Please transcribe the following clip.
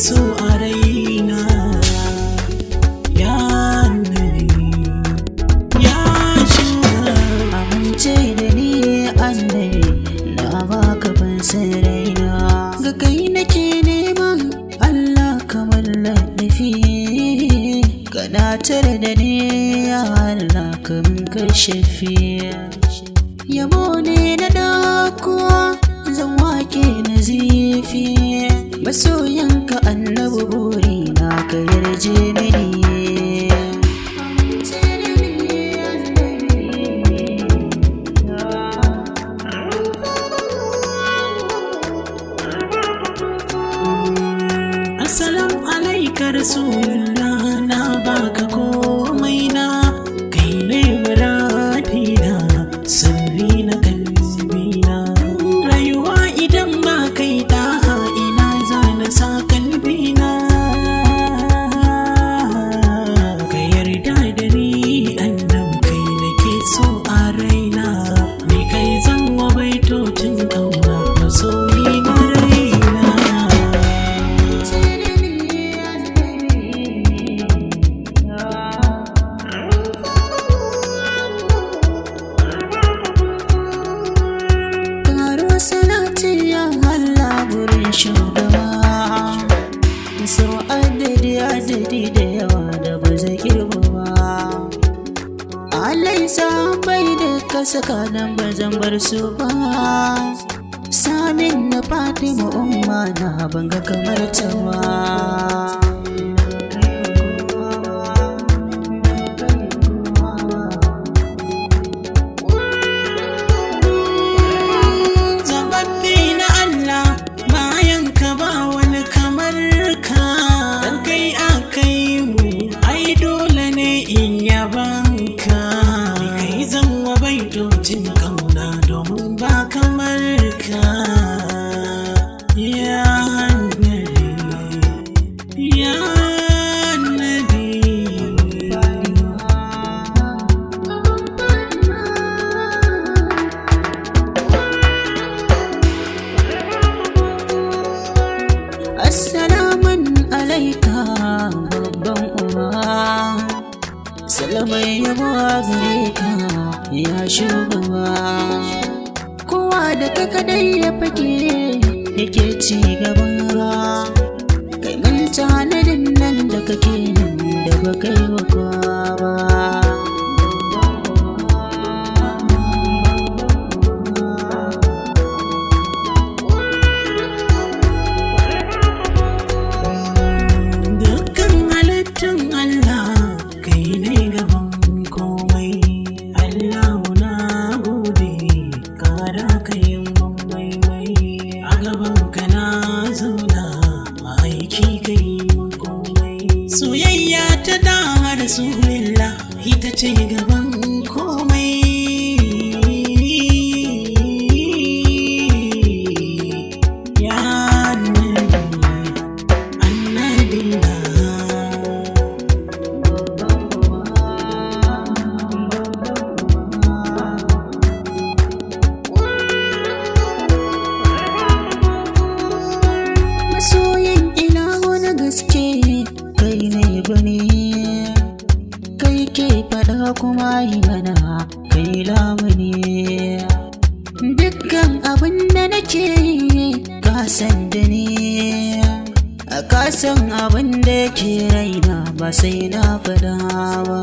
so a raina. Ya annabi, ya shugaba. Amince da ni annabi, na baka fansar raina. Ga kai nake neman Allah kamar ladafi, kana tare da ni ya Allah kamin kashafi. Yabo ne na dako zan wake nazifi, masoyanka annabi burina ka yarje mini. Amince da ni annabi. Assalamu alaika rasulullah, na baka komai na, kai ne muradina, sirri na kalbina. Rayuwa idan ba kai da ina za na sa kalbina. Ka yarda da ni annab, kai nake so a raina, ni kai zan wa baitocin kauna, masoyi na raina. Karo salati ya Allah gurin shugaba, sau adadi adadi da yawa da ba zai kirgo ba. Alai bai da ka saka nan ba zan bar su ba. Samin na Fatima umma na banga kamar ta ba. Zababbe na Allah, bayan ka ba wani kamar ka, dan kai aka yi mu ai dole ne in yaban ka. Ni kai zan wa baitocin kauna domin ba kamar ka. Ya annabi, ya annabi. Assalamun alaika babban uba, salamai yabo a gare ka ya shugaba. Kowa da kai kadai ya fake yake ci gaba, kai mun tanadin nan da kake nan da ba kai wa kowa ba. Dukkan halittun Allah kai ne gaban komai. Allah na gode, kara kai mun maimai. A gaban ka na zauna, aiki kai mun komai. Soyayya ta da Rasulillah ita ce gaban komai. Ya annabi, annabina. Masoyin ilahu na gaske kai ne gwani, kai ke faɗa kuma yi mana kai lamuni. Dukkan abin da nake yi ka san da ni, ka san abin da ke raina ba sai na faɗa ba.